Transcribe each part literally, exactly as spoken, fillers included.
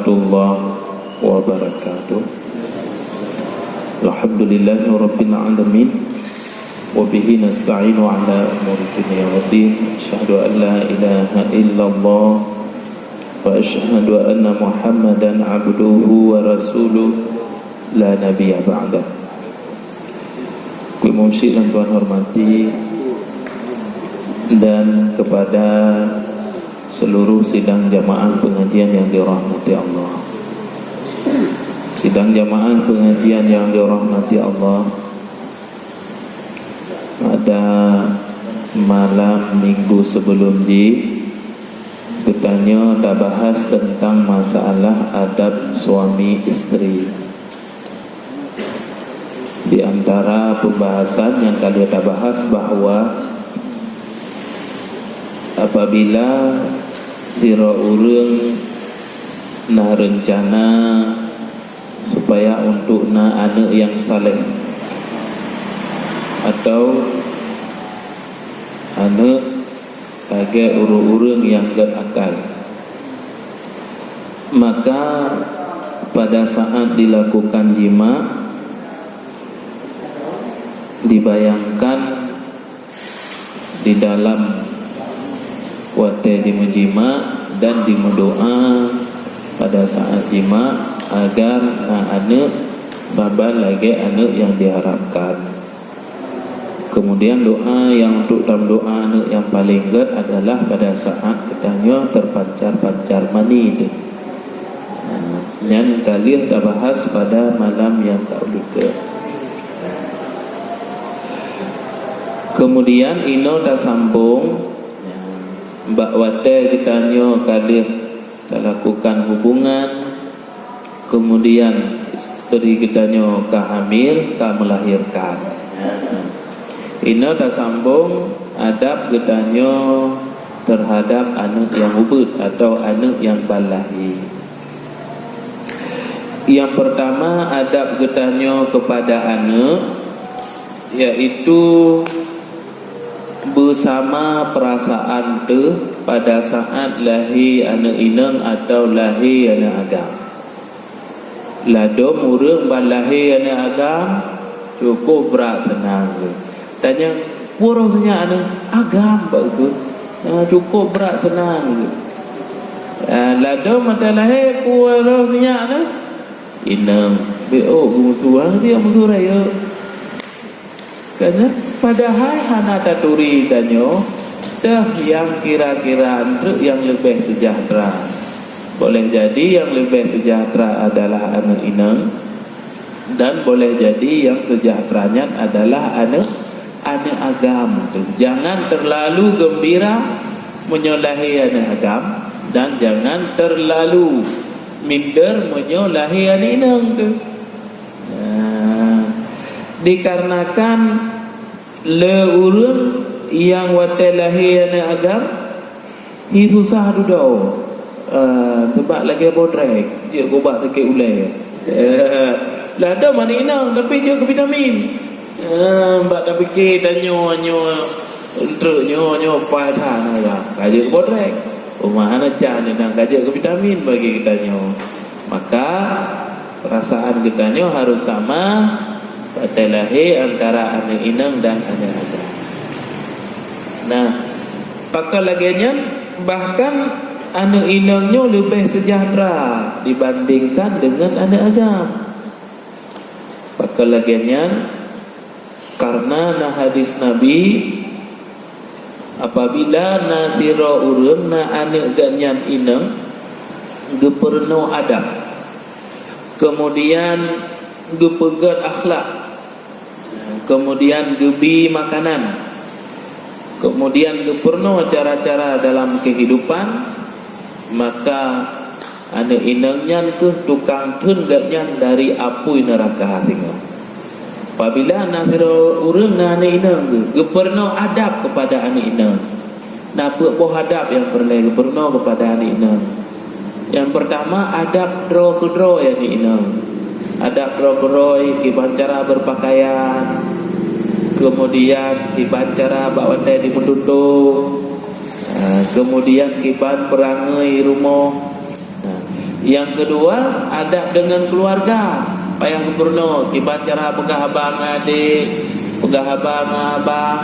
warahmatullahi wabarakatuh. Alhamdulillahirabbil alamin. Wa bihi nasta'inu ala umuri dunya waddin. Asyhadu an la ilaha illallah wa asyhadu anna Muhammadan abduhu wa rasuluh, la nabiyya ba'dah. Kuih Mursyid yang Tuhan hormati, dan kepada seluruh sidang jamaah pengajian yang dirahmati Allah. Sidang jamaah pengajian yang dirahmati Allah, pada malam minggu sebelum jih, geutanyoe tabahas tentang masalah adab suami isteri. Di antara pembahasan nyang ka lheueh tabahas bahwa apabila sidroe ureuëng na reuncana supaya untuk na aneuëk nyang saleh atau aneuëk lagée ureuëng-ureuëng nyang gét akai, maka pada saat dilakukan jima, dibayangkan di dalam watée jimeujima dan jimeudoá pada saat jima agar na aneuëk saban lagée aneuëk nyang diharapkan. Kemudian doa nyang untuk tameudoá aneuëk nyang paleng gét adalah pada saat geutanyoe teupancar-pancar mani teuh. Nyan ka lheueh tabahas pada malam nyang ka ulikeu. Kemudian inoe tasambong bak watée geutanyoe ka lheueh talakukan hubungan, kemudian isteri geutanyoe ka hamil, ka melahirkan. Inoe tasambong adab geutanyoe terhadap aneuëk nyang ubit atau aneuëk nyang ban lahé. Yang pertama, adab geutanyoe kepada aneuëk, yaitu beusama perasaan teuh pada saat lahé aneuëk inong atau lahé aneuëk agam. Ladom ureuëng ban lahé aneuëk agam, cukup brat seunang geuh. Tanyong, "Peue roh nyak aneuëk agam bak keuh?" Ah, cukup brat seunang geuh. Ah, ladom mata lahé, "Peue roh nyak aneuëk?" "Inong." "Beuh, oh, geumusoh, ah, dia musoh rayeuk." Kan, padahai hana taturi tanyoe teuh nyang kira-kira treuk nyang leubeh seujahteura. Boleh jadi nyang leubeh seujahteura adalah aneuëk inong, dan boleh jadi nyang seujahteura nyan adalah aneuëk, aneuëk agam. Jangan terlalu gembira meunyoe lahé aneuëk agam, dan jangan terlalu minder meunyoe lahé aneuëk inong teuh. Nah, dikarenakan le ureuëng nyang watée lahé aneuëk agam, hi susah dudoe, eh, seubab lagée bodrek, jeuet geubat sakét ulée. Eh, ladom aneuëk inong, tapi jeuet keu vitamin. Eh, bak tapike tanyoe nyoe, treuk nyoe, nyoe paih that, ka jeuet keu bodrek. Uma hana can, nyan ka jeuet keu vitamin bagi geutanyoe. Maka, perasaan geutanyoe harôh sama watée lahé antara aneuëk inong dan aneuëk agam. Nah, pakon lagée nyan, bahkan aneuëk inong nyoe leubeh seujahteura dibandingkan deungon aneuëk agam. Pakon lagée nyan, karena na hadis Nabi, apabila na sidroe ureuëng na aneuëk geuh nyan inong, geupeurunoe adab, kemudian geupeugét akhlak, kemudian geubi makanan, kemudian geupeurunoe cara-cara dalam kehidupan, maka aneuëk inong nyan kheueh tukang theun geuh nyan dari apui neuraka singoh. Apabila na sidroe ureuëng na aneuëk inong geuh, geupeurunoe adab keupada aneuëk inong. Na peuet boh adab nyang peureulée geupeurunoe keupada aneuëk inong. Nyang peurtama, adab droe keudroe aneuëk inong. Adab droe keudroe kiban cara beupakaian, keumudian kiban cara bak watée jimeututoe, ah, keumudian kiban peurangui rumoh. Nah, Nyang keudua, adab deungon keuluwarga. Payah geupeurunoe, kiban cara peugah haba ngon adék, peugah haba ngon abang.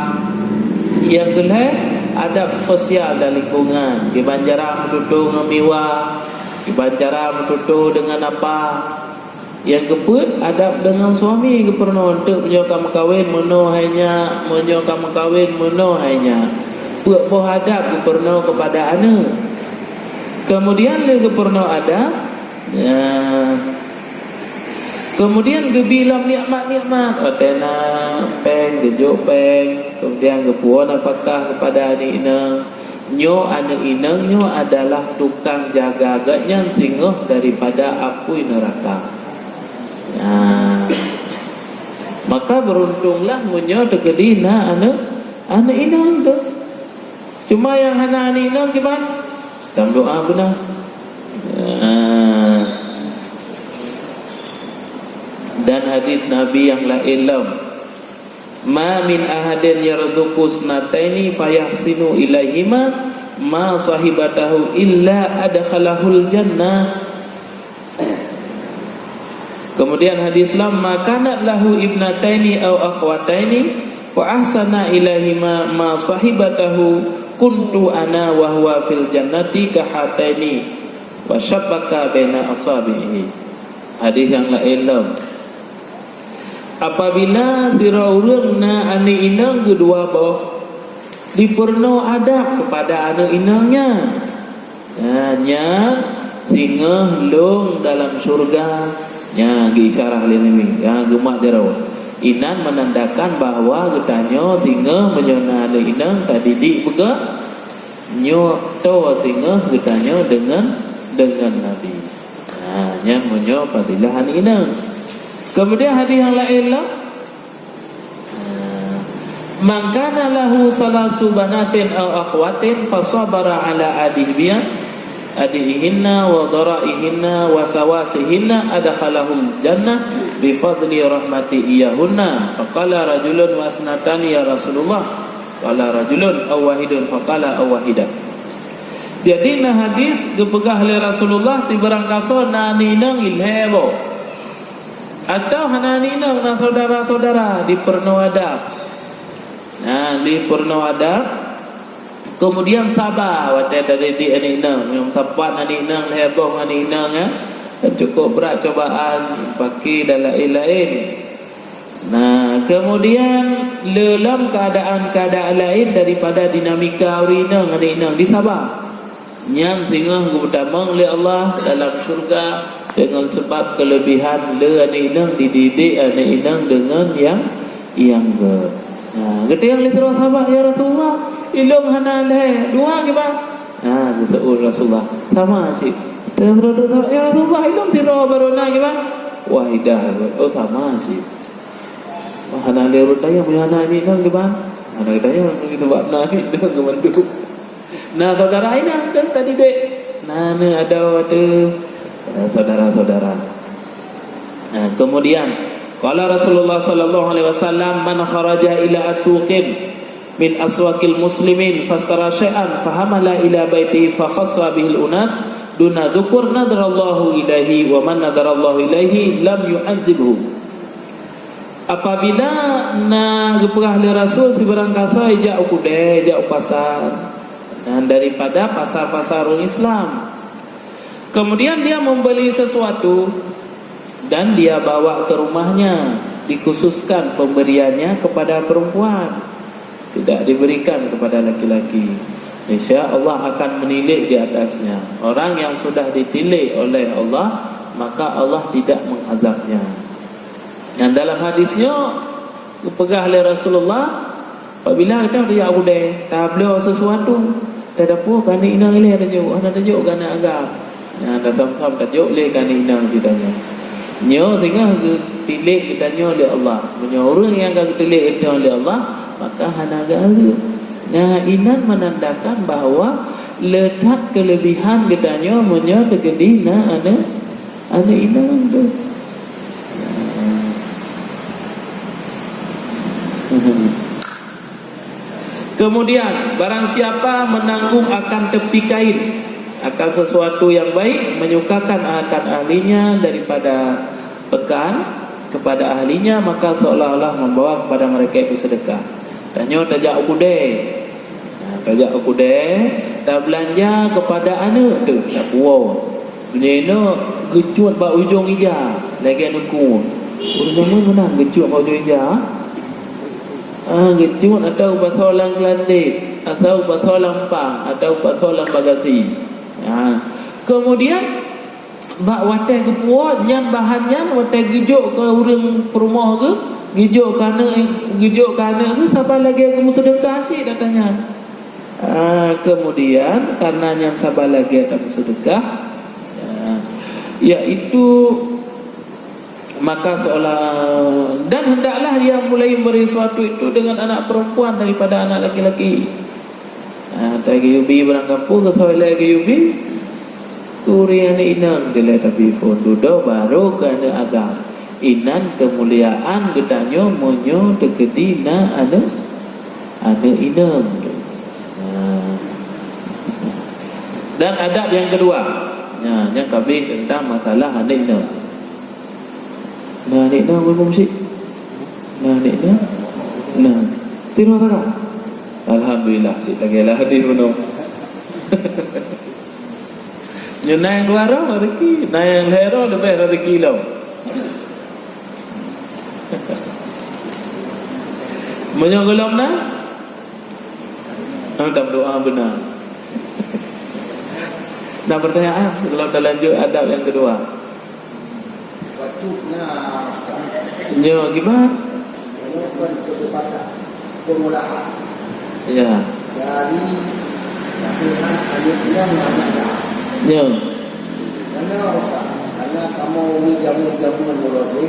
Nyang keulhée, adab sosial dan lingkungan. Kiban cara meututoe ngon miwa, kiban cara meututoe deungon apa. Nyang keupeuet, adab deungon suami geupeurunoe, eunteuk meunyoe ka meukawen meunoe hai nyak, meunyoe ka meukawen meunoe hai nyak. Peuet boh adab geupeurunoe keupada aneuëk. Keumudian lé geupeurunoe adab, ya. Keumudian geubi lom nikmat-nikmat, watée na péng, geujok péng, keumudian geupuwoe nafakah keupada aneuëk inong. Nyoe aneuëk inong nyoe adalah tukang jaga geuhnyan singoh daripada apui neuraka. Nah, maka beuruntonglah meunyoe teukeudi na aneuëk, aneuëk inong tu. Cuma nyang hana aneuëk inong kiban? Tam doa beuna. Nah. Dan hadis Nabi nyang laén lom, "Ma min ahadin yarzuqu isnataini fayahsinu ilaihima ma sahibatahu illa adkhalahul jannah." Kemudian hadis lom, "Ma kanat lahu ibnataini au akhwataini fa ahsana ilaihima ma sahibatahu kuntu ana wa huwa fil jannati kahataini wa syabbaka baina asabihi." Hadis nyang laén lom. Apabila sidroe ureuëng na aneuëk inong keudua boh, dipeurunoe adab keupada aneuëk inong nyan. Nah, nyan singoh lôn dalam syeuruga, nyan geuisyarah lé Nabi, nyan geumat jaroe. Inan meunandakan bahwa geutanyoe singoh meunyoe na aneuëk inong tadidik beugét, nyoe toe singoh geutanyoe deungon, deungon Nabi. Nah, nyan meunyoe fadilah aneuëk inong. Keumudian hadis nyang laén lom, "Man kana lahu salasu banatin aw akhwatin fa sabara ala adihbiya, adihihinna wa dara'ihinna wa sawasihinna adkhalahul jannah bi fadli rahmati iyahunna." Faqala rajulun, "Wa asnatani ya Rasulullah?" Qala rajulun, "Aw wahidun?" Faqala, "Aw wahidah." Jadi na hadis geupeugah lé Rasulullah, sibarang kasoe na aneuëk inong ilhée boh. Atawa hana aneuëk inong, na syedara-syedara, dipeurunoe adab. Nah, dipeurunoe adab. Keumudian saba watée tadidik aneuëk inong, nyang sapat aneuëk inong, lhée boh aneuëk inong, ya. Dan cukup brat cobaan, paki dan laén-laén. Nah, keumudian lé lam keuadaan-keuadaan laén daripada dinamika ureuëng inong aneuëk inong disaba. Nyan singoh geupeutamong lé Allah dalam syeuruga deungon sabab keuleubihan lé aneuëk inong dididik aneuëk inong deungon nyang, nyang gét. Nah, geutanyong lé sidroe sahabat, "Ya Rasulullah, ilôn hana lhée, dua kiban?" Nah, geuseuôt Rasulullah, "Sama cit." Geutanyong sidroe sahabat, "Ya Rasulullah, ilôn sidroe barô na kiban?" "Wahidah." "Oh, sama cit." Wah, hana lé ureuëng tanyong meunyoe hana aneuëk inong kiban? Hana geutanyong, geuteupeue na aneuëk inong keu mandum. Na syedara inong teuh tadidik. Na neuh adoe teuh, eh, syedara-syedara. Nah, keumudian, qala Rasulullah sallallahu alaihi wasallam, "Man kharaja ila asuqin min aswaqil muslimin fastara syai'an fahamala ila baitihi fakhassa bihil unas duna dzukur nadarallahu ilaihi wa man nadarallahu ilaihi lam yu'adzibhu." Apabila na geupeugah lé Rasul sibarang kasoe jak u keudè, jak u pasar, dan daripada pasar-pasar ureuëng Islam, kemudian dia membeli sesuatu dan dia bawa ke rumahnya, dikhususkan pemberiannya kepada perempuan, tidak diberikan kepada laki-laki. Niscaya Allah akan menilik di atasnya. Orang yang sudah ditilik oleh Allah, maka Allah tidak mengazabnya. Nyang dalam hadis nyoe geupeugah lé Rasulullah, apabila gata tajak u keudè, tabloe sesuatu, tadapue keu aneuëk inong ilée tajok, hana tajok keu aneuëk agam. Nyang tasam-sam tajok lé keu aneuëk inong geutanyoe. Nyoe singoh geutilék geutanyoe lé Allah. Meunyoe ureuëng nyang ka geutilék geutanyoe lé Allah, maka hana geuazeueb. Nah, inan meunandakan bahwa le that keuleubihan geutanyoe meunyoe teukeudi na aneuëk Aneuëk inong tu. Kemudian, barang siapa menanggung akan tepi kain Akan sesuatu yang baik, menyukakan akan ahlinya daripada pekan kepada ahlinya, maka seolah-olah membawa kepada mereka itu sedekah. Tanyoe tajak u keudè. Ha, tajak u keudè, tabeulanja kepada aneuk teuh, tapuwoe. Nyoe geucut bak ujong ija, lagèe neukun. Ureueng jameun meunan geucut bak ujong ija. Ah, geucut atau pasoe lam keulandek, atau pasoe lam pang, atau pasoe lam bagasi. Ha. Kemudian, bak watèe geupuwoe, nyan bahan nyan watèe geujok keu ureueng peurumoh geuh, geujok keu aneuk, geujok keu aneuk geuh, saban lagèe geumeuseudeukah cit ata nyan. Ah, kemudian, karena nyan saban lagèe tameuseudeukah, ah, yaitu maka seolah, dan hendaklah ia mulai memberi sesuatu itu dengan anak perempuan daripada anak laki-laki. Ha, ata geuyue bi barang gampông, keu soe lé geuyue bi. Keu ureueng aneuk inong dilèe tabi phôn dudoe, barô keu aneuk agam. Inan keumuliaan geutanyoe meunyoe teukeudi na aneuk, aneuk inong. Ha. Dan adab yang kedua, nyan, nyan ka abéh teuntang masalah aneuk inong. Na aneuk inong, Abang Syik? Na aneuk inong? Na. Tiroh tara? Alhamdulillah, cit lagèe lah hadis bunoe. Nyoe na nyang dua droe rezeki, na nyang lhèe droe leubèh rezeki lom. Meunyoe gohlom na, oh, tameudoa beuna. Na pertanyaan, gohlom talanjut adab nyang keudua. Patut na, Ustaz. Nyoe kiban? Nyoe kon perdebatan, pengolahan. Ya. Dari latihan aneuk inong ngon aneuk agam. Nyoe. Karena, Ustaz, karena kamoe ureueng jameun-jameun nyoe lagèe,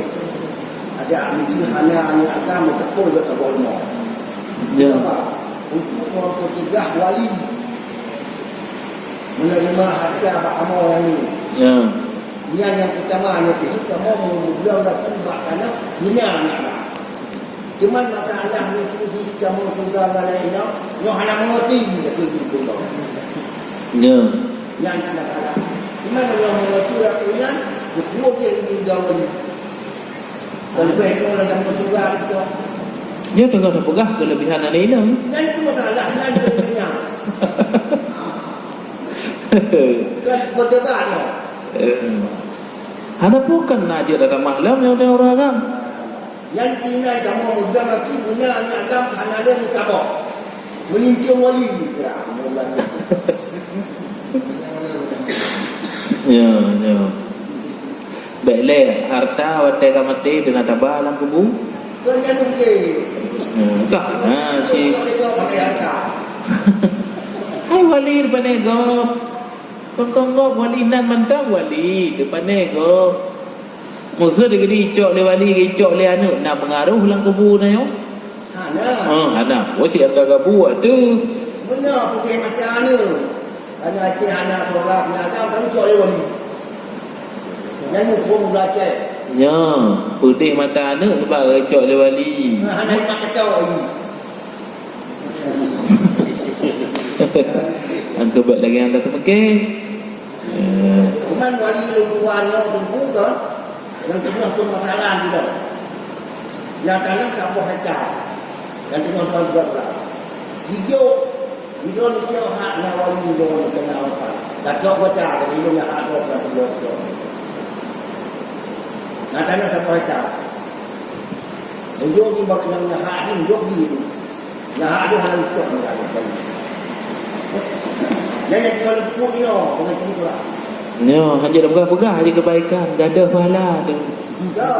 adak miseue hana aneuk agam meuteupeu geuh saboh rumoh. Ya. Sabab untuk mempercegah wali menerima harta bak kamoe nyang nyoe. Ya. Nyan nyang utama, nyan keuh kamoe meubloe gaki bak tanah, nyan na. Cuman masalah nyoe jih kamoe syuruga ngon laén inong, nyoe hana meungerti, kata gurée. Ya. Nyan masalah. Cuman meunyoe meungerti rakan nyan, geupeue jih meunyoe gawa nyoe. Leubeh nyoe lam syuruga nyoe. Nyoe teungoh tapeugah keulebihan aneuk inong. Nyan tu masalah, nyan tu nyan. Kan berdebat nyoe. Eh. Hana peue kan na jeuet tamah lom nyang ureueng agam. Nyan tinggai kamoe meudang laki punya aneuk agam hana lé meusaboh. Meuningkeu wali, kira. Ya, ya. Bèk lé harta watèe ka maté teuna taba lam kubu. Keu nyan mungkin. Ya, entah. Ha, si Kau tengok pakai harta. Hai wali depan ego. Kong-kong gob wali nan mantong wali, teupané gob. Meuseu digeudi icok lé wali, icok lé aneuk, na peungaroh lam kubu na nyoe? Hana. Oh, hana. Oh, si anda gabu tu. Beuna putih mata aneuk. Hana cit hana sorak, hana agam, baru icok lé wali. Nyan huköm belajar. Nyo, putih mata aneuk sebab icok lé wali. Hana imat kata wali. Angka buat lagi anda terpikir. Eh. Cuman wali lôn tuan nyoe teungku ke, nyang teungoh peumasalahan sidang. Nyang tanah saboh hektar. Nyang teungoh tuan juga ulang. Hijau, hijau ni cok hak na wali hijau ni kena apa. Dah cok kota, jadi hijau ni hak dua belas hijau. Nyang tanah saboh hektar. Hijau ni bagi nyang hak ni, hijau ni. Nah, aduh, hana utok ni, aduh, kali. Nyan nyang tinggai leumput ni, oh, dengan sini pula. Nyoe, hana peugah-peugah je kebaikan, gadoh pahala tu. Ya,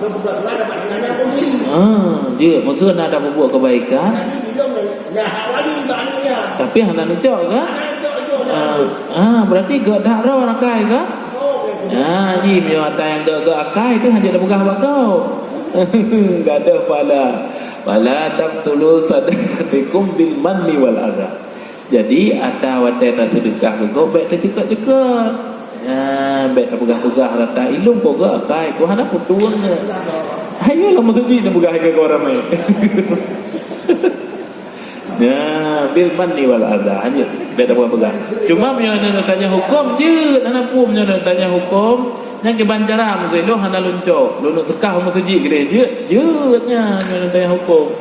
leumput pula dapat nanya pun ni. Ah, dia, maksudnya nak dapat buat kebaikan. Jadi, bilong yang, yang hak wali maknanya. Tapi hana neucok ke? Hana utok, utok, Ah, ah, berarti gak dak roh akai ke? Oh, ya, ya. Ah, ni, meunyoe ata nyang gak-gak akai tu hana peugah bak kau. Gadoh pahala. Fala tabtulu sadaqatikum bil manni wal adha. Jadi, ata watèe taseudeukah keu gob, bèk taceukat-ceukat. Ya, bèk tapeugah-peugah rata ilong keu gob akai, keu hana putong. Hayolah meuseujid tapeugah keu gob ramé. Ya, bil manni wal adha, hanya beda peugah. Cuma meunyoe na tanya hukum, jeuet, hana peue meunyoe na tanya hukum, nyan kiban cara meusiloh hana lôn cok. Lôn teuka meuseujid keudeh, jeuet, jeuet nyan meunyoe na tanya hukum.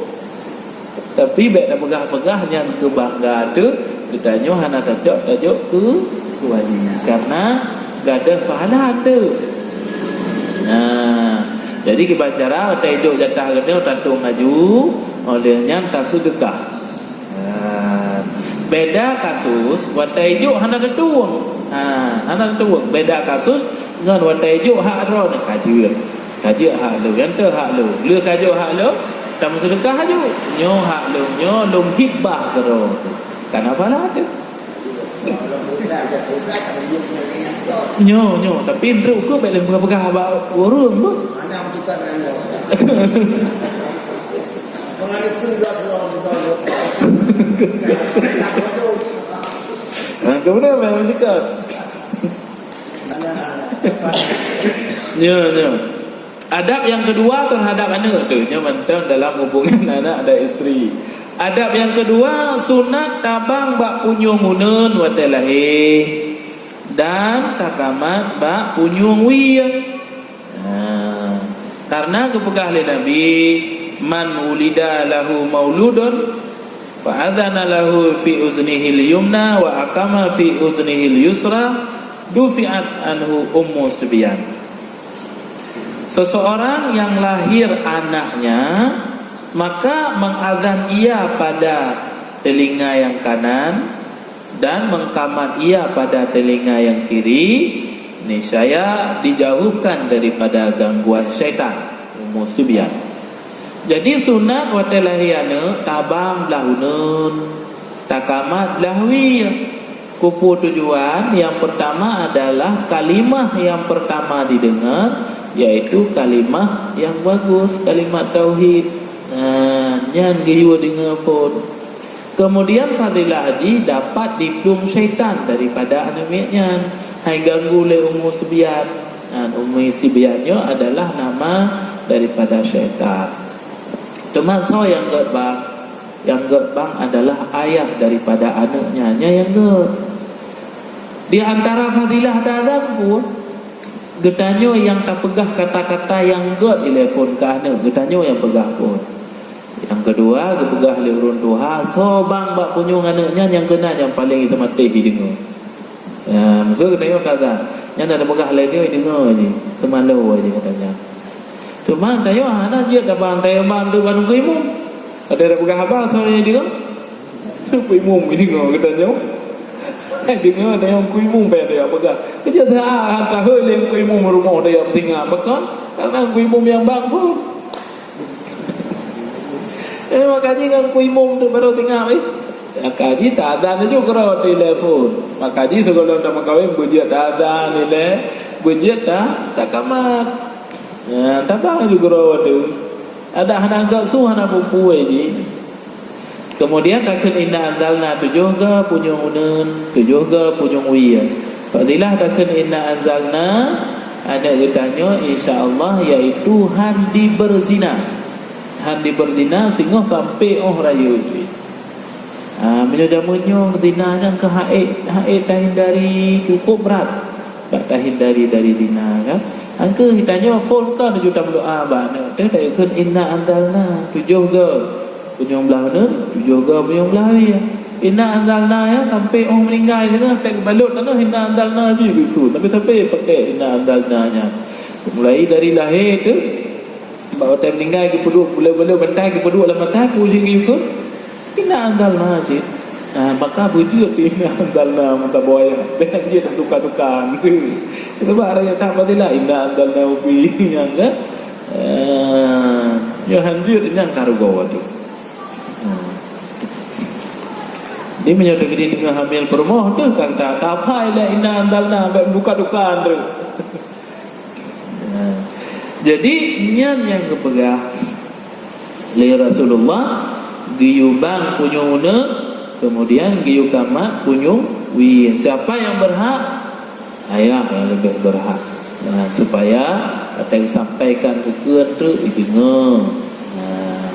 Tapi bèk tapeugah-peugah nyan keu bangga teuh, geutanyoe hana tacok tajok keu wali, karena gadoh pahala teuh. Nah, jadi kiban cara watèe jok jatah geutanyoe tatong laju, óh lheueh nyan taseudeukah. Ha, beda kasus watèe jok hana tatueng. Ha, hana tatueng. Beda kasus ngon watèe jok hak droeneuh ka jeuet. Ka jeuet hak lôn, nyang teuh hak lôn. Lheueh ka jok hak lôn, tameuseudeukah laju. Nyoe hak lôn, nyoe lôn hibah keudroe teuh. Kana pahala teuh. Nyoe, nyoe, tapi ndruek keuh bèk lôn peugah-peugah bak ureueng beuh. Ha, kemudian memang cakap. Nyoe, nyoe. Adab nyang keudua teuhadap aneuk teuh, nyoe mantong dalam hubungan anak dan isteri. Adab nyang keudua, sunat tabang bak punyueng uneuen watèe lahé dan takamat bak punyueng wie. Ha, karena geupeugah lé Nabi, "Man wulida lahu mauludun, fa adzana lahu fi uznihil yumna wa aqama fi uznihil yusra, dufi'at anhu ummu sibyan." Seseorang yang lahir anaknya, maka mengazan ia pada telinga yang kanan dan mengkamat ia pada telinga yang kiri, niscaya dijauhkan daripada gangguan syaitan. Ummu sibyan. Jadi, sunat watèe lahé aneuk, tabang blah uneuen, takamat blah wie. Keupeue tujuan? Yang pertama adalah kalimah yang pertama didengar, yaitu kalimah yang bagus, kalimat tauhid. Nah, nyan geuyue deungoe phon. Kemudian fadilah jih dapat diplueng syaitan daripada aneuk miet nyan. Hai ganggu lé ummu sibyan. Nah, ummu sibyan nyoe adalah nama daripada syaitan. Teuma soe nyang gèt bang? Nyang gèt bang adalah ayah daripada aneuk nyan, nyan nyang gèt. Di antara fadilah tazan pun, geutanyoe nyang tapeugah kata-kata nyang gèt ilèe phon keu aneuk, geutanyoe nyang peugah phon. Nyang keudua, geupeugah lé ureueng tuha, soe bang bak punyueng aneuk nyan nyang keunan nyang paleng teumatéh jideungoe. Ya, maksud geutanyoe ka, ka. Nyan na peugah lé nyoe deungoe jih, teumalo jih geutanyoe. Teuma tanyoe hana jeuet tabang, tanyoe bang tu ban Teungku Imum. Ada dak peugah haba soe nyang deungoe? Teungku Imum deungoe geutanyoe. Eh, deungoe tanyoe Teungku Imum bèk tanyoe peugah. Keujeut that, that tahôi lé Teungku Imum rumoh tanyoe singa. Pakon? Karena Teungku Imum nyang bang phon. Eh, maka jih ngon Teungku Imum tu baru teuingat, eh. Maka jih taazan laju keudroe telepon. Maka jih sigohlom tameukawen beujeuet taazan ilèe, beujeuet ta, takamat. Ya, tabang laju keudroe tu. Adak hana gèt su hana peue-peue jih. Kemudian takheun inna anzalna tujoh ga punyueng uneun, tujoh ga punyueng wie. Fadilah takheun inna anzalna, aneuk geutanyoe insya Allah yaitu han diberzina. Han diberzina singoh sampai 'oh rayeuk jih. Ha, meunyoe jameun nyoe zina nyan keu haid, haid tahindari cukup brat. Bak tahindari dari zina kan. Angkeu geutanyoe phon ka laju tameudoa bak aneuk teuh takheun inna anzalna tujoh ga. Punyueng blah uneun, tujoh ga punyueng blah wie. Inna anzalna nyan sampai 'oh meuninggai singoh, teubalot tanoh inna anzalna jih beutôi. Tapi sampai pakai inna anzalna nyan. Mulai dari lahé teuh, bak watèe meuninggai geupeuduek, buleuen-buleuen bantai geupeuduek lam mata, peue jih geuyue kheun? Inna anzalna cit. Nah, maka beujeuet inna anzalna meusaboh ayat. Bèk jeuet tuka-tuka. Sebab rakyat tak pasti lah inna anzalna ubi nyan kan. Eh, nyoe han jeuet nyan ka rugoe tu. Hmm. Jadi meunyoe teukeudi teungoh hamil peurumoh tu kan ka, ka apai lah inna anzalna bèk buka-buka tu. Nah, jadi nyan nyang geupeugah lé Rasulullah, geuyue bang punyueng uneuk, kemudian geuyue kamat punyueng wie. Siapa yang berhak? Ayah yang lebih berhak. Nah, supaya watèe sampaikan keu kheun tu jideungoe. Nah.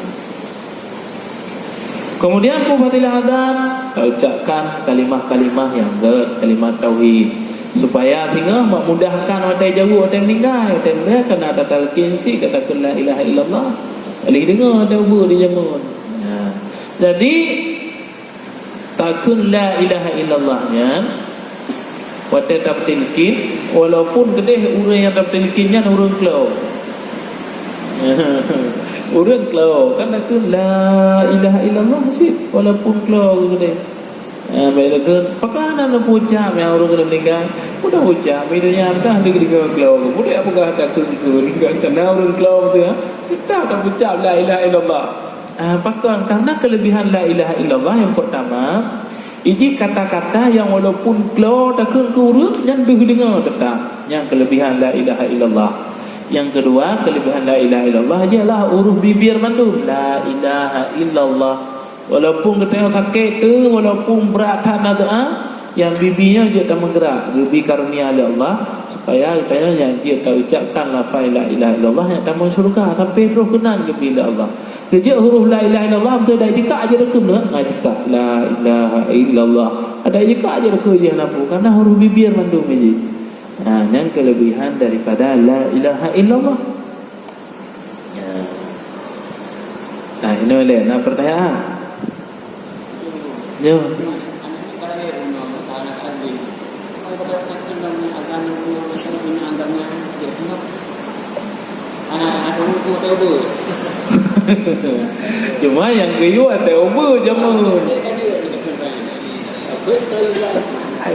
Kemudian, peue fadilah azan, taucapkan kalimah-kalimah nyang gét, kalimat tauhid. Supaya singoh meumudahkan watée jaweueb, watée meuninggai, watée meuninggai kana tatalkin cit, ka takheun la ilaha illallah. Ka lheueh deungoe watée ubeut di jameun. Nah, jadi, takheun la ilaha illallah nyan, watée tapeutilkin, walaupun keudeh ureuëng nyang tapeutilkin nyan ureuëng klo. Ureuëng klo, kan takheun la ilaha illallah cit, walaupun klo keudeh. Ah, bèk takheun, pakon hana neupeucap nyang ureuëng keuneuk meuninggai? Udah ucap, di donya dah deungoe klo. Peue dak peugah takheun keu meuninggai? Karena ureuëng klo tu, ha? Kita tapeucap la ilaha illallah. Ah, pakon? Karena kelebihan la ilaha illallah yang pertama, iji kata-kata yang walaupun klo takheun keu ureuëng, nyan deuh deungoe teutap. Nyan kelebihan la ilaha illallah. Yang kedua, kelebihan la ilaha illallah ialah huruf bibir mandum. La ilaha illallah. Walaupun geutanyoe sakét tu, walaupun brat that na doa, nyang bibi nyoe jeuet tameugeurak, geubri karunia lé Allah, supaya geutanyoe nyang jeuet taucapkan lafai la ilaha illallah nyang tamong syeuruga, sampai troh keunan geubri lé Allah. Geujeuet huruf la ilaha illallah, beutôi dak jikak aja dikeue, na jikak la ilaha illallah. Dak jikak aja dikeue jih na peue, karena huruf bibir mandum jih. Nah, nyan kelebihan daripada la ilaha illallah. Ya. Nah, ini lé, na pertanyaan? Yo. Cuma nyang geuyue watée ubeut jameun.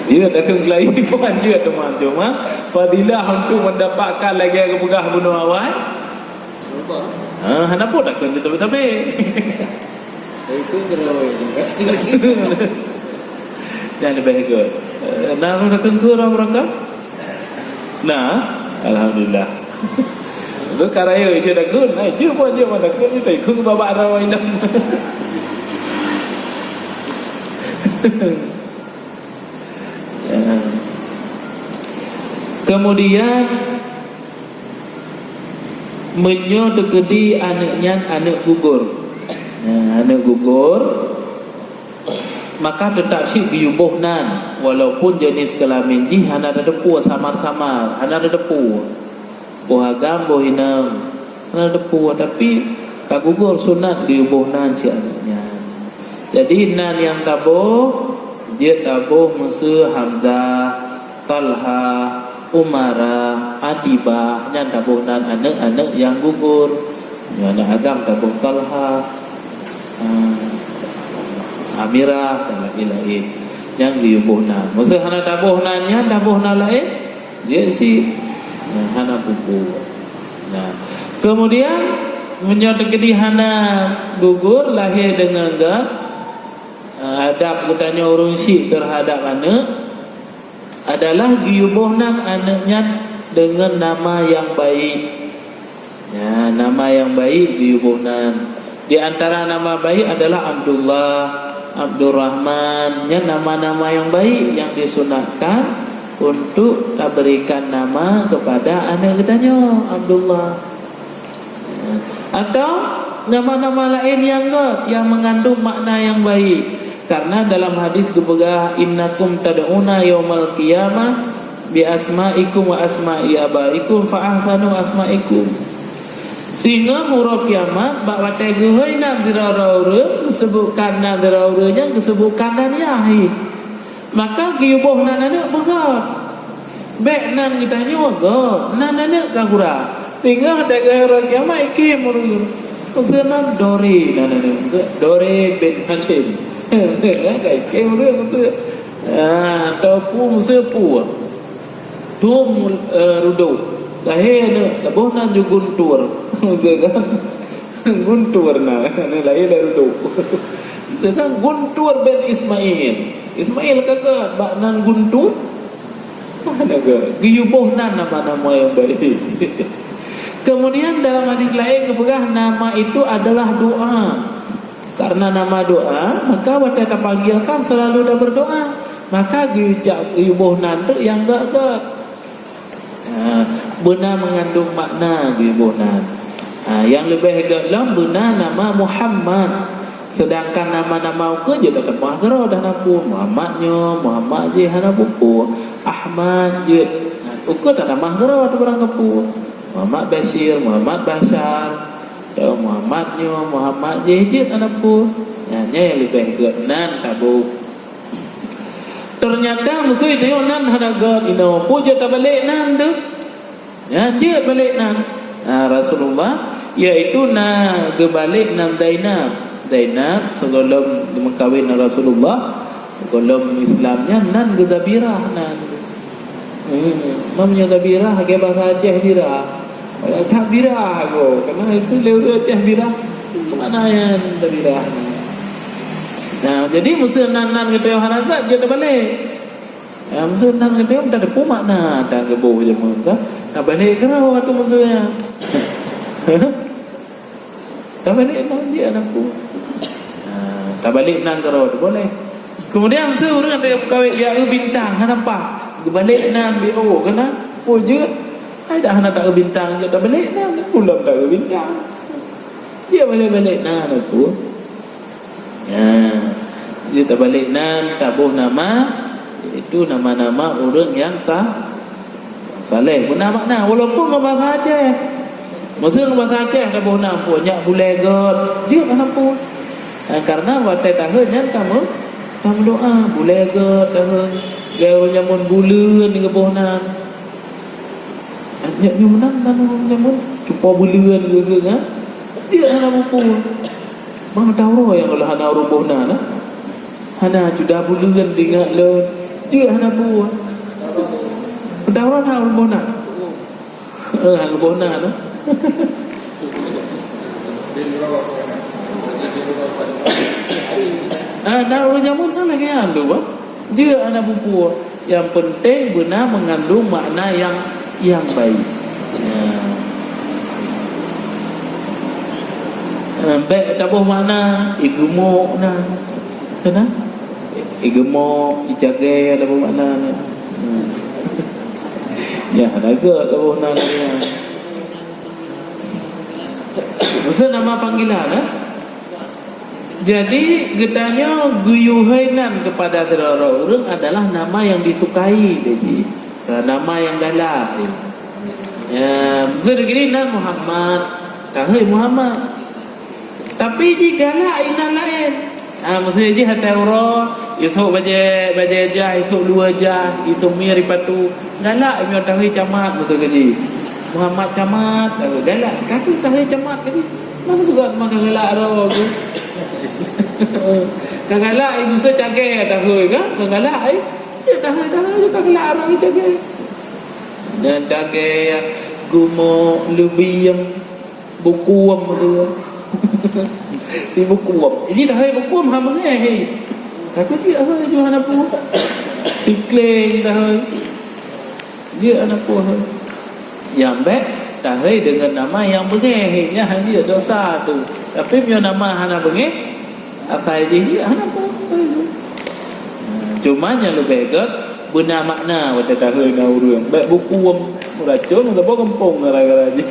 Jeuet takheun keulayi, bukan jeuet teuma. Cuma fadilah untuk mendapatkan lagée geupeugah bunoe awai. Ha, hana peue takheun teutabé-tabé. Itu gerawai juga. Nyan leubeh göt. Eh, na ureuëng takheun keu ureuëng beurangkat? Na, alhamdulillah. Tu ka rayeuk ije takheun, na ije pun ije mah takheun, ije takheun babak rawa inong. Ya. Kemudian, meunyoe teukeudi aneuëk nyan aneuëk gugur. Nah, aneuëk gugur, maka teutap cit geuyue boh nan, walaupun jeunèh keulamin jih hana tateupeue samar-samar, hana tateupeue. Boh agam, boh inong, hana tateupeue, tapi ka gugur sunat geuyue boh nan cit aneuëk nyan. Jadi, nan nyang taboh, jeuet taboh miseue Hamzah, Talha, Umara, Atibah, nyan taboh nan aneuëk-aneuëk nyang gugur. Nyan aneuëk agam taboh Talha, ah, Amirah, dan laén-laén. Nyang geuyue boh nan. Miseue hana taboh nan nyan, taboh nan laén, jeuet cit. Nah, hana peue-peue. Nah, kemudian, meunyoe teukeudi hana gugur, lahé deungon göt, eh, adab geutanyoe ureuëng syik teuhadab aneuëk adalah geuyue boh nan aneuëk nyan deungon nama nyang baik. Ya, nama nyang baik geuyue boh nan. Di antara nama baik adalah Abdullah, Abdurrahman. Nyan nama-nama nyang baik nyang disunatkan untuk taberikan nama kepada aneuëk geutanyoe, Abdullah. Ya. Atau nama-nama laén nyang göt, nyang mengandung makna nyang baik. Karena dalam hadis geupeugah, "Innakum tad'una yaumal qiyamah bi asma'ikum wa asma'i abaikum fa ahsanu asma'ikum." Singoh uroe kiamat, bak watée geuhôi nan sidroe-droe ureuëng, geuseubuetkan nan sidroe ureuëng nyang geuseubuetkan nan yah jih. Maka geuyue boh nan aneuëk beugöt. Bék nan geutanyoe göt, nan aneuëk ka gura. Singoh degah uroe kiamat, iké ureuëng. Miseue nan Dore nan aneuëk, Dore bin Hasyim. Ka iké ureuëng miseue. Ah, atau peue miseue peue. Dum, eh, Rudok. Lahé aneuëk, taboh nan ju Guntur. Miseue kan? Guntur na, na lahé lé Rudok. Miseue kan Guntur bin Ismail. Ismail ka göt bak nan Guntur. Mana göt? Geuyue boh nan nama-nama nyang baik. Kemudian dalam hadis laén geupeugah nama itu adalah doa. Karena nama doa, maka watée tapanggilkan selalu taberdoa. Maka geuyue jak geuyue boh nan tu nyang göt-göt. Ha, beuna mengandung makna geuyue boh nan. Ha, nyang leubeh göt lom beuna nama Muhammad. Seudangkan nama-nama ukeue jeuet tatamah keudroe dah na peue. Muhammad nyoe, Muhammad jih hana peue-peue. Ahmad jeuet. Ukeue tatamah keudroe tu barang kapeue. Muhammad Bashir, Muhammad Bashar, atau Muhammad nyoe, Muhammad jih jeuet hana peue. Nyan, nyan nyang leubeh gét nan tabôh. Teunyata meusui teuyoe nan hana gét inoe, peue jeuet tabalek nan teuh? Nyan jeuet balek nan. Nah, Rasulullah, yaitu na geubalek nan Zainab. Zainab sigohlom geumeukawen ngon Rasulullah, sigohlom Islam nyan nan geu Zabirah nan. Hmm, meunyoe Zabirah lagèe bahasa Aceh birah. That birah go, karena itu lé ureueng Aceh birah. Keumakna nyan Zabirah nan. Nah, jadi meuseu nan-nan geutanyoe hana that, jeuet tabalek. Ya, meuseu nan geutanyoe, dak teupeue makna tan geuboh jameun ka. Tabalek keudroe tu meuseu nyan. Tabalek nan jih aneuk ku. Ha, tabalek nan keudroe tu boleh. Kemudian meuseu ureueng ada meukawen jak eu bintang, hana paih. Geubalek nan, B O, keunan. Peue jeuet? Hai dah hana taeu bintang, jeuet tabalek nan, ulôn taeu bintang. Dia balek-balek nan, aneuk ku. Ya. Jadi tabalek nan, taboh nama, yaitu nama-nama ureueng nyang sa-, saleh. Beuna makna, walaupun ngon bahasa Aceh. Meuseu ngon bahasa Aceh taboh nan, peue nyak bulèe gét, jeuet hana peue. Ha, karena watèe taheu nyan tameu-, tameudoa, bulèe gét taheu. Lé ureueng jameun buleuen geuboh nan. Nyak nyoe meunan, nan ureueng jameun cupo buleuen geuh-geuh, ha? Jeuet hana peue-peue. Bang, tauroe nyang lôn hana ureueng boh nan, ha? Hana cuda buleuen teuingat lôn. Jeuet hana peue. Tauroe na ureueng boh nan? Eh, hana boh nan, ha? Ah, na ureueng jameun kan lagèe nyan tu, bah. Jeuet hana peue-peue. Nyang peunteng beuna meungandung makna nyang, nyang baik. Ya. Eh, bèk taboh makna, igeumok na. Keunan? Igeumok, icagèe taboh makna na. Hmm. Ya, hana gèt taboh na lagèe nyan. Meuseu nama panggilan, eh? Jadi, geutanyoe geuyue hôi nan keupada sidroe ureueng adalah nama nyang disukai, jadi, eh, nama nyang galak. Ya, meuseu geutanyoe nan Muhammad, tahôi Muhammad. Tapi jigalak inan laén. Ah, meuseu jih até uroe, isok bajèe, bajèe jah, isok luwa jah, isok mie ripatu. Galak meunyoe tahôi Camat, meuseu jih. Muhammad Camat, galak. Tapi tahôi Camat tadi. Mana juga maka galak roh tu. Ka galak ai meuseu cagèe tahôi kan? Ka galak ai. Ya, tahôi, tahôi tu ka galak roh cagèe. Dan cagèe, gumok, lubiem, bukuem tu. Di bukuem. Jadi tahôi bukuem hana beungèh. Takut dia hôi ju hana peue. Tikle tahôi. Jeuet aneuk puih. Nyang bèk tahôi deungon nama nyang beungèh, nyan han jeuet dosa tu. Tapi meunyoe nama hana beungèh, asai jih jeuet aneuk puih. Cuma nyang leubeh gèt beuna makna watèe tahôi na ureueng. Bèk bukuem, meuracôn, saboh gampông gara-gara jih.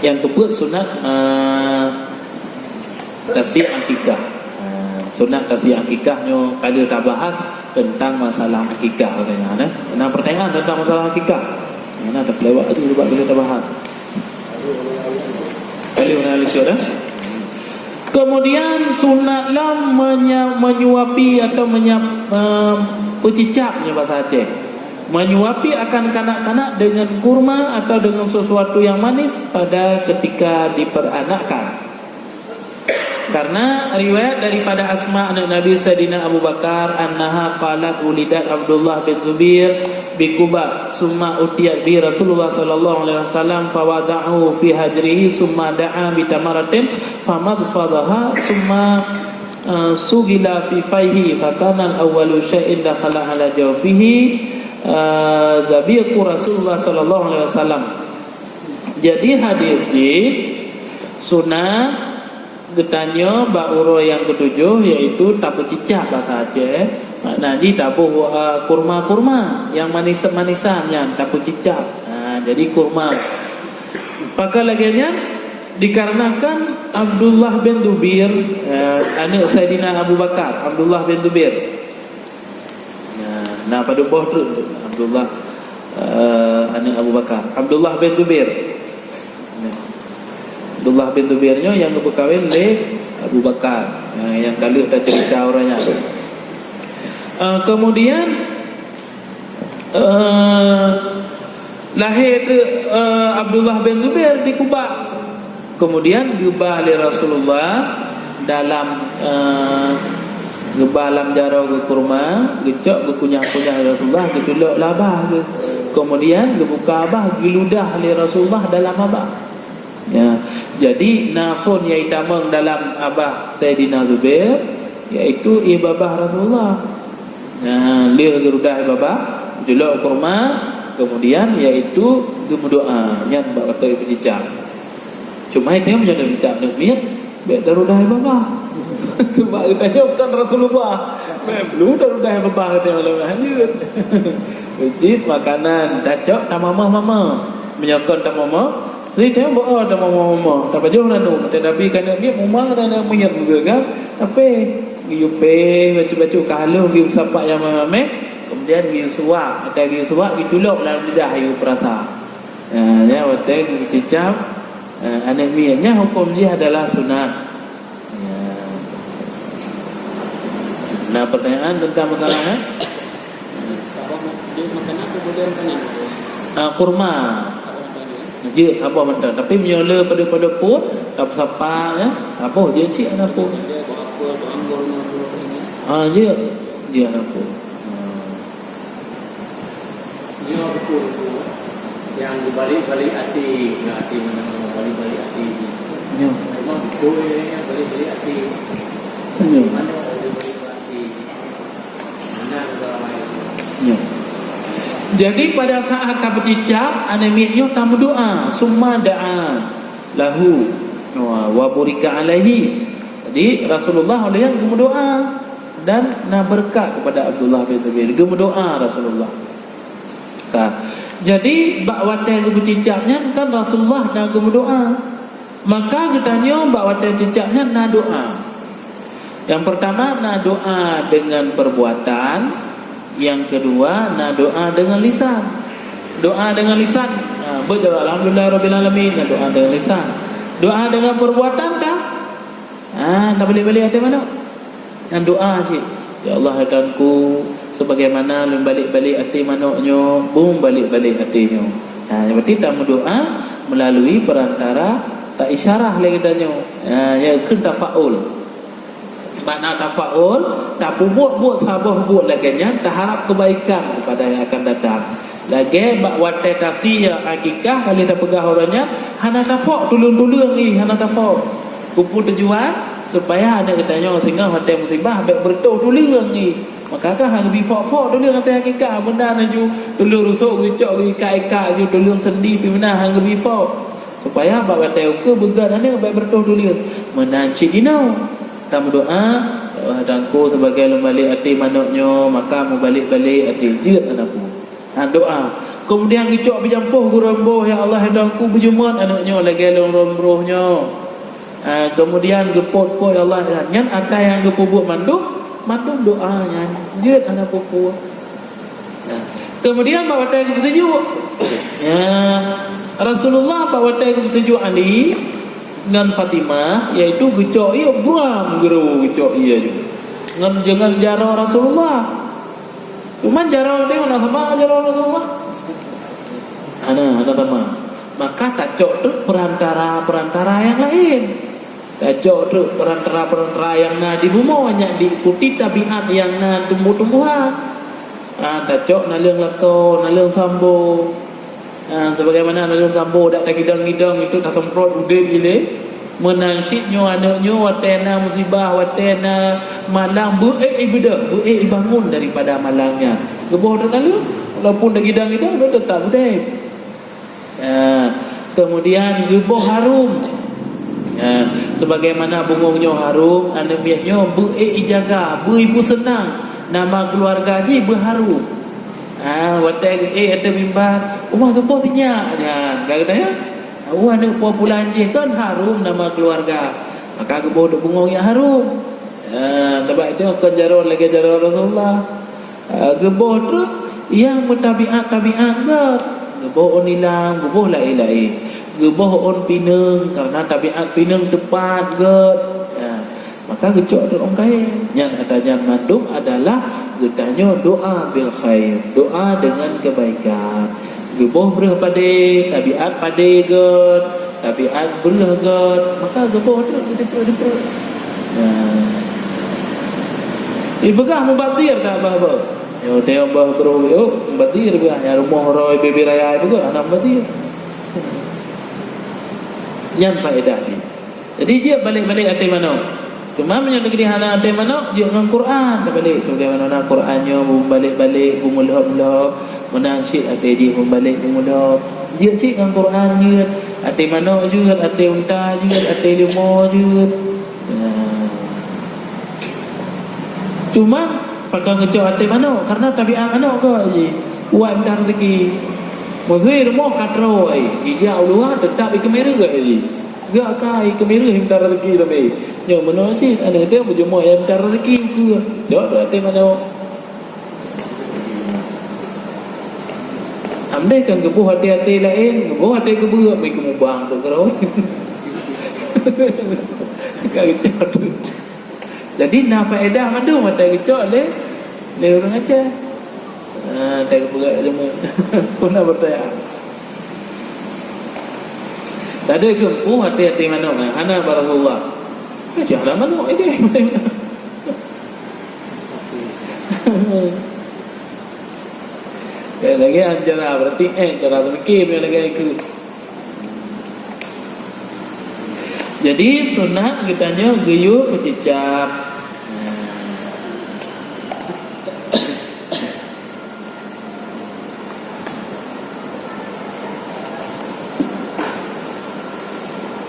Nyang keupeuet sunat, eh, tasik akikah. Eh, sunat tasik akikah nyoe ka lheueh tabahas teuntang masalah akikah katanya, eh. Na pertanyaan teuntang masalah akikah? Na, tapeulewat laju sebab ka lheueh tabahas. Ka lheueh na leucot, eh. Kemudian sunat lom menya-, menyuapi atau menya-, eh, peucicap nyoe bahasa Aceh. Menyuapi akan kanak-kanak dengan kurma atau dengan sesuatu yang manis pada ketika diperanakkan. Karena riwayat daripada Asma aneuk Nabi Saidina Abu Bakar, annaha qalat, wulidat Abdullah bin Zubair bi Quba, summa utiyat bi Rasulullah sallallahu alaihi wasallam, fawada'ahu fi hajrihi, summa da'a bi tamaratin, famadfadaha, summa eh, sugila fi faihi, fakana awwalu syai'in dakhala ala jaufihi, eh, zabiqu Rasulullah sallallahu alaihi wasallam. Jadi hadis jih sunat geutanyoe bak uroe nyang ketujoh, yaitu tapeucicak bahasa Aceh, Makna jih taboh, eh, kurma-kurma nyang manis-manisan nyan tapeucicab. Ha, jadi kurma. Pakon lagée nyan? Dikarenakan Abdullah bin Zubair, eh, aneuk Saidina Abu Bakar, Abdullah bin Zubair. Ya, na padub boh treuk Abdullah, eh, aneuk Abu Bakar. Abdullah bin Zubair. Ya. Abdullah bin Zubair nyoe nyang geupeukawen lé Abu Bakar. Ya, nyang ka lheueh taceurita uroe nyan. Eh, kemudian, eh, lahé treuk, eh, Abdullah bin Zubair di Kuba. Kemudian geuba lé Rasulullah dalam, eh, geuba lam jaroe geukurma, geucok geukunyah-kunyah lé Rasulullah, geuculok lam babah geuh. Kemudian geubuka babah, geuludah lé Rasulullah dalam babah. Ya. Jadi na phon nyang itamong dalam babah Saidina Zubair, yaitu ié babah Rasulullah. Nah, lheueh geurudah babah, geulok kurma, kemudian yaitu geumeudoá, nyan bak watée peucicab. Cuma itu meunyoe peucicab aneuk miet, bék tarudah babah. Sebab geutanyoe kon Rasulullah. Bék perlu tarudah babah geutanyoe lagée nyan. Cit makanan tacok tamamah-mamah. Meunyoe kon tamamah, jadi teuh beu tamamah-mamah. Tapajoh lalu, tetapi keuneuk miet mumang dan aneuk miet meugeuga, tapi geuyue péh bacut-bacut ka haleuh, geuyue sapak nyang mamé, kemudian geuyue suwak. Watée geuyue suwak, geuculok lam lidah, geuyue peurasa. Ha, ya, watée geuyue cicab, ha, aneuk miet nyan huköm jih adalah sunat. Ya. Na pertanyaan tentang masalah, eh? Jeuet makanan atau boleh makanan? Ah, kurma. Jeuet, apa mantong. Tapi meunyoe le pada-pada pun, tak sapa, ya. Apa jeuet cik ada pun. Ada buah apel, buah anggur, buah anggur ini. Ah, jeuet. Jeuet ada pun. Ah. Nyoe betul tu. Yang dibalik-balik hati, nyoe hati mana balik-balik hati. Nyoe. Memang betul ya, balik-balik hati. Nyoe. Mana balik-balik hati. Mana orang lain. Nyoe. Jadi pada saat tapeucicab, aneuk miet nyoe tameudoá, summa da'a lahu wa, wa burika alaihi. Jadi Rasulullah oleh yang geumeudoá dan na beureukat kepada Abdullah bin Zubair. Geumeudoá Rasulullah. Ka. Jadi bak watée geupeucicab nyan kan Rasulullah na geumeudoá. Maka geutanyoe bak watée cicab nyan na doá. Yang pertama na doá dengan perbuatan, yang kedua na doá dengan lisan. Doá dengan lisan, ha, beujaweueb alhamdulillah rabbil alamin, na doá dengan lisan. Doá dengan perbuatan kah? Ah, tabalik-balik até manok. Nyan doá cit. Ya Allah, hai Tuhanku, sebagaimana lôn balik-balik até manok nyoe, beubalikbalik até nyoe. Ha, berarti tameudoá melalui perantara taisyarah lé geutanyoe. Ha, ya kheun tafaul. Makna tafaul, tapeubuet buet saboh buet lagée nyan, taharap kebaikan kepada yang akan datang. Lagée bak watée tasie akikah, ka lheueh tapeugah uroe nyan, hana tafok tuleueng-tuleueng jih, hana tafok. Keupeue tujuan? Supaya aneuk geutanyoe singoh watée musibah bék beureutoh tuleueng jih. Maka ka han geubi fok-fok tuleueng watée akikah, meunan laju tuleueng rusok geucok geuikat-ikat laju tuleueng sendi pih meunan han geubi fok. Supaya bak watée ukeue beugét aneuk bék beureutoh tuleueng. Meunan cit jinoe. Tameudoá, "Ya Allah, Tuhanku, sibagai lôn balek até manok nyoe, maka meubalek-balek até jeuet anakku." Ha, doá. Keumudian geucok beujampôh geuron broh, "Ya Allah, hai Tuhanku, beujeuet aneuk nyoe lagée lôn ron broh nyoe." Ha, keumudian geupot-pot, "Ya Allah," nyan atra nyang geupeubuet mandum, mandum doá nyan jeuet hana peue-peue. Nah, kemudian bak watée geupeuseujok, ya, Rasulullah bak watée geupeuseujok Ali ngon Fatimah, yaitu geucok ié buram geureue geucok ié ju. Ngon, ngon jaroe Rasulullah. Cuman jaroe teuh na sama jaroe Rasulullah. Hana, hana sama. Maka tacok teuk perantara-perantara nyang laén. Tacok treuk perantara-perantara nyang na di bumoe nyan diikuti tabiat nyang na tumbuh-tumbuhan. Ha, tacok naleueng lakoe, naleueng sambo. Ha, sebagaimana naleueng sambo dak tagidong-gidong itu tasemprot udeb ilée. Meunan cit nyoe aneuk nyoe watée na musibah, watée na malang, beuék ibeudôh, beuék ibangun daripada malang nyan. Geuboh teuk naleueng, walaupun tagidong-gidong, tetap udeb. Ya, kemudian geuboh harum. Ya, sebagaimana bungong nyoe harum, aneuk miet nyoe beu-ék ijaga, beu ipeuseunang. Nama keuluwarga jih beuharôm. Ha, watèe geuék ateueh mimbar, "Wah, geuboh sinyak nyan," ka geutanyoe. "Wah, aneuk pulan jih kon harôm nama keuluwarga." Maka geuboh dek bungöng nyang harôm. Ha, sabab itu kon jaroe lagèe jaroe Rasulullah. Ha, geuboh treuk nyang meutabiat-tabiat gèt. Geuboh ôn ilang, geuboh laén-laén. Geuboh ôn pineung, karena tabiat pineung teupat gèt. Ha. Maka geucok teuk ôn kayèe. Nyan ata nyan mandum adalah geutanyoe doa bil khair, doa dengan kebaikan. Geuboh breuh padé, tabiat padé gèt, tabiat breuh gèt, maka geuboh teuk geuteupeu-teupeu. Nah. Ipeugah mubazir ka bah-bah. Yo teuh bah bro, yo mubazir bah, nyang rumoh roe bibir raya ipeugah hana mubazir. Nyan faedah jih. Jadi jeuet balek-balek até manok. Cuma meunyoe teukeudi hana até manok, jeuet ngon Quran tabalek. Sebagaimana na Quran nyoe beubalek-balek, beumulhop-mulhop, meunan cit até jih beubalek beumulhop. Jeuet cit ngon Quran jeuet, até manok jeuet, até unta jeuet, até leumo jeuet. Nah. Cuma pakon geucok até manok, karena tabiat manok gèt jih. Kuat mita rezeki. Meusé rumoh ka troe, ijak u luwa teutap ikeuméreuh jih. Gak kai keumiréh mita rezeki tapi. Nyoe meunoe cit aneuk teuh beujeumoe nyang mita rezeki ukeue. Cok dua teuh manoe. Amdeh kan geuboh até-até laén, geuboh até keubeue, meukeumubang tu keurau. Ka geucok tu. Jadi na faedah mandum até geucok lé, lé ureueng Aceh. Ah, tak peugah ilmu. Pernah bertanya. Tadi ke empu hati-hati manok, eh, hana bak Rasulullah. Eh, jangan manok ini. Eh, lagi acara berarti, eh, cara berfikir lagi ikut. Jadi sunat geutanyoe geuyue meucicab.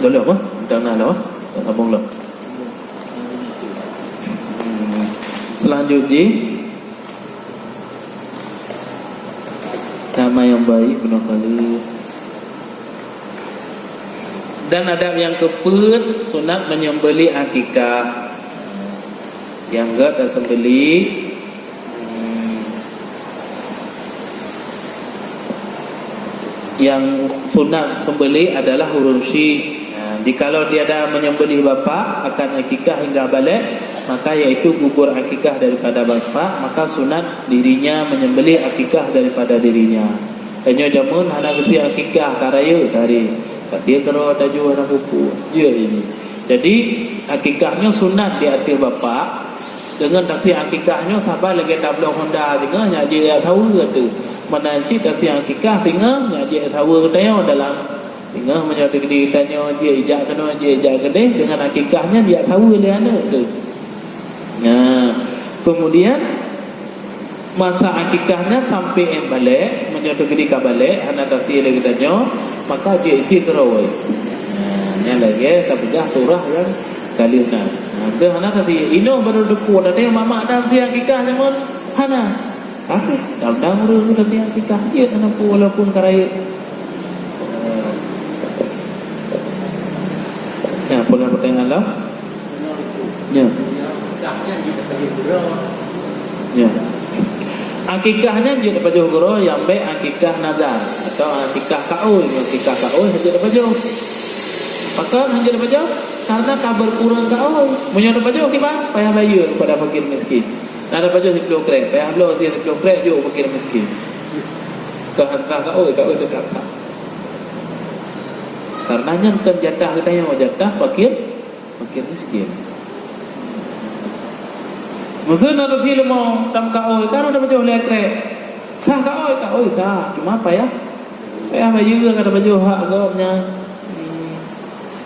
Dulu apa? Dah nak lah, tak sambung lah. Hmm. Selanjut jih. Nama yang baik beuna kali. Dan adab nyang keupeuet, sunat menyembelih akikah. Nyang gèt taseumbeulih, hmm, nyang sunat seumbeulih adalah ureueng syik. Nah, jikalau tiada menyembelih bapak akan akikah hingga balek, maka yaitu gugur akikah daripada bapak, maka sunat dirinya menyembelih akikah daripada dirinya. Tanyoe jameun hana geusie akikah, ka rayeuk tadi. Ka sie keudroe tajôh hana peue-peue. Jeuet ini. Jadi, akikah nyoe sunat di ateueh bapak. Deungon tasie akikah nyoe saban lagèe tabloe honda singoh nyak jeuet jak saweue teuh. Meunan cit tasie akikah singoh nyak jeuet jak saweue geutanyoe dalam singoh meunyoe teukeudi geutanyoe jeuet jak keunoe, jeuet jak keudeh, deungon akikah nyan jak saweue lé aneuk teuh. Nah, kemudian masa akikah nyan sampai ék balek, meunyoe teukeudi ka balek, hana tasie lé geutanyoe, maka jeuet isie keudroe. Nah, nyan lagèe tapeugah surah nyang ka lheueh na. Nah, teuh hana tasie. Inoe barô teupeu, teuh mamak dan sie akikah nyan mon? Hana. Tapi, dam-dam ureueng tasie akikah, jeuet hana peue walaupun ka rayeuk. Nah, peue na pertanyaan dah? Ya. Ya. Akikah nyan jeuet tapajoh keudroe nyang bèk akikah nazar atau akikah kaôi. Akikah kaôi hana jeuet tapajoh. Pakon hana jeuet tapajoh? Karena ka berkurang kaôi. Meunyoe tapajoh kiban, payah bayeue kepada fakir miskin. Na tapajoh siplôh krek, payah bloe sie siplôh krek jok fakir miskin. Keu hana kaôi, kaôi teutab. Karena nyan kon jatah geutanyoe, jatah fakir Fakir miskin. Meuseu na tasie leumo tam kaôi, ka na tapajoh lhèe krek. Sah kaôi, kaôi sah. Cuma payah, payah bayeue ka tapajoh hak gobnyan. Hmm.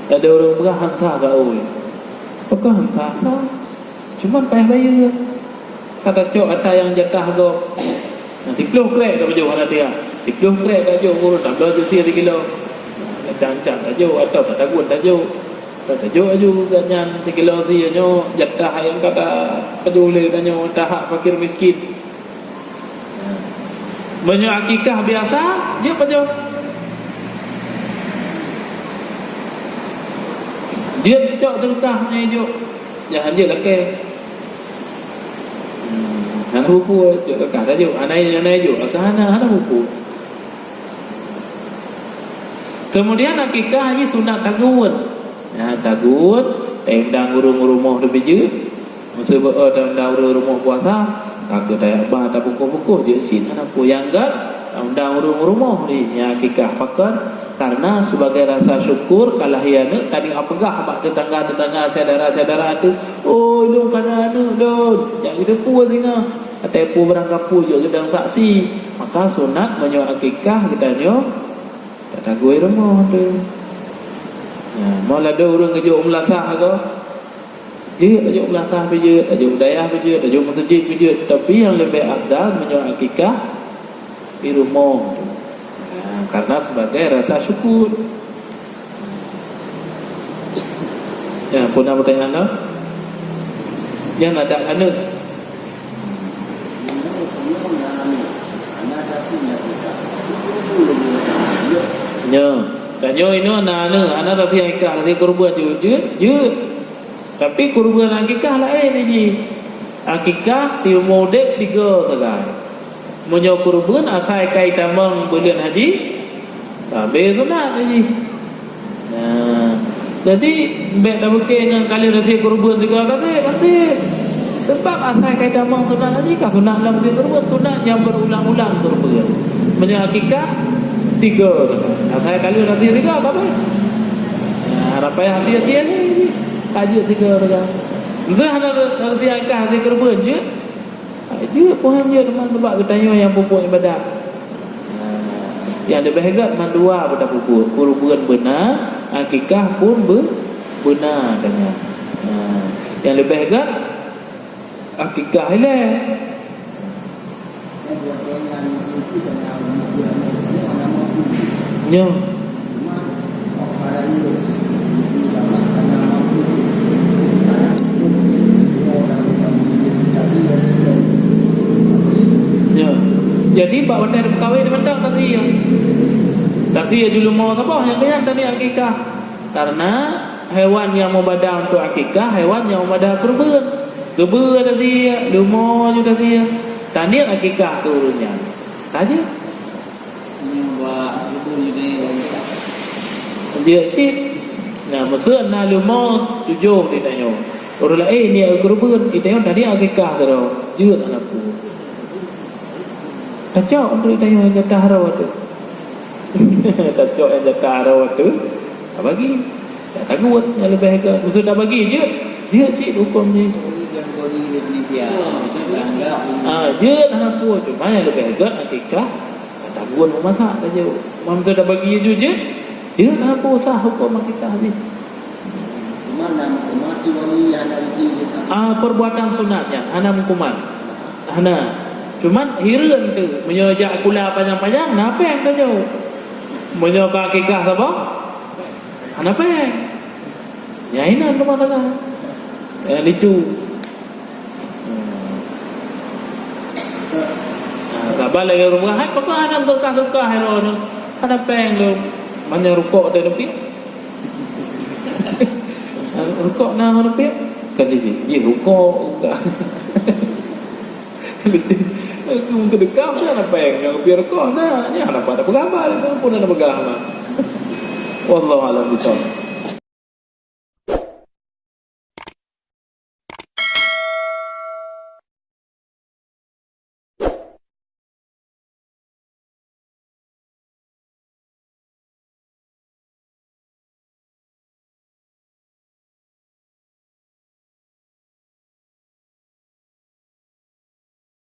Ada ureueng peugah han sah kaôi. Pakon han sah? Sah. Cuma payah bayeue. Ka tacok atra nyang jatah gob. Nah, siplôh krek tapajoh hana tia. Siplôh krek tajok ureueng, tabloe jeuet sie sikilo. Nah, can-can tajok, atau tatagun tajok. Tajok aju gobnyan sikilo sie nyoe jatah nyang ka tapajoh lé geutanyoe, tahak fakir miskin. Meunyoe akikah biasa, jeuet pajoh. Jeuet cok teureukah nyan jok. Jangan jeuet lakée. Hmm, hana buku, jok teureukah dah jok. Hana, hana jok, hana, hana buku. Kemudian akikah jih sunat tagun. Ya, tagun, taundang ureuëng rumoh leubeh jeuet. Meuseubeue taundang ureuëng rumoh puasa, ka keuh tajak ba tabungkôh-bungkôh jeuet cit hana peue nyang gét, taundang ureuëng rumoh di nya akikah pakon. Karena sebagai rasa syukur ka lahé aneuëk, tanyoe peugah bak tetangga-tetangga, syedara-syedara teuh, "Oh, ilôn ka na aneuëk lôn." Nyang geuteupeu singoh, atai peue barang kapeue jeuet geudong saksi. Maka sunat meunyoe akikah geutanyoe Tatagui rumoh tu. Nah, mau lado ureuëng geujok meulasah ke? Jeuet tajok meulasah pih jeuet, tajok dayah pih jeuet, tajok meuseujid pih jeuet. Tapi yang lebih afdal meunyoe akikah di rumoh tu. Nah, karena sebagai rasa syukur. Ya, pun ada pertanyaan dah? Yang ada aneuk. Nyo, tanyoe inoe na aneuk, hana rasi akikah, rasi kurban jeuet, jeuet. Tapi kurban akikah laén jih. Akikah siumu udeb sigo sagai. Meunyoe kurban asai kai tamong buleuen haji, habéh sunat jih. Nah, jadi, bék tabeuke ngon kali rasi kurban sigo ka sép, ka sép. Sebab asai kai tamong sunat haji ka sunat lam rasi kurban, sunat nyang berulang-ulang kurban. Meunyoe akikah, sigo. Asai kali rasi sigo ka sép. Nah, rapai hati-hati ni, ka jeuet sigo sagai. Miseu hana rasi akikah, rasi kurban jeuet. Jeuet poham jeuet teuma, sebab geutanyoe nyang peubuet ibadat. Nyang leubeh gét mandua beutapeubuet, kurban beuna, akikah pun be-, beuna tanyoe. Nyang leubeh gét akikah ilée. Nyoe. Ya. Jadi, bak watée meukawen mantong tasie. Tasie julumoe saboh nyang keunan taniet akikah. Karena hewan nyang meubada untuk akikah, hewan nyang meubada keureubeuen. Keubeu tasie, lumoe ju tasie. Taniet akikah keu ureuëng nyan. Ka jeuet. Nyoe bak lubong nyoe laén. Jeuet cit. Nah, meuseu na leumo tujoh di tanyoe. Ureuëng laén niet keureubeuen, di tanyoe tadi akikah keudroe. Jeuet aneuk pu. Tacok untuk di tanyoe jatah roh tu. Tacok nyang jatah roh tu. Tabagi. Tak tagut nyang leubeh ke. Meuseu tabagi jeuet. Jeuet cit huköm jih. Ah, jeuet aneuk pu. Cuma nyang leubeh gét akikah. Ka tagun meumasak ka jeuet. Meuseu tabagi ju jeuet, jeuet na peue sah huköm akikah jih. Cuma na meukuman si wali hana izin jih. Ah, perbuatan sunat nyan hana meukuman. Hana. Cuman hireuen tu, meunyoe jak kula panyang-panyang, na péng ka jauh. Meunyoe ka akikah saboh, hana péng. Nyan inan teuma sagai. Eh, licu. Nah, saban lagée ureuëng meuhat, pakon hana teuka-teuka droeneuh. Hana péng lom. Manyang rukok teuh neupiek. Rukok na neupiek? Kan di sini. Ye, rukok, bukan. Betul. Aku seudeukah, hana péng. Nyang neupiek rukok, na. Nyan hana pada peugah, pun hana peugah, na. Wallahu a'lam bishawab.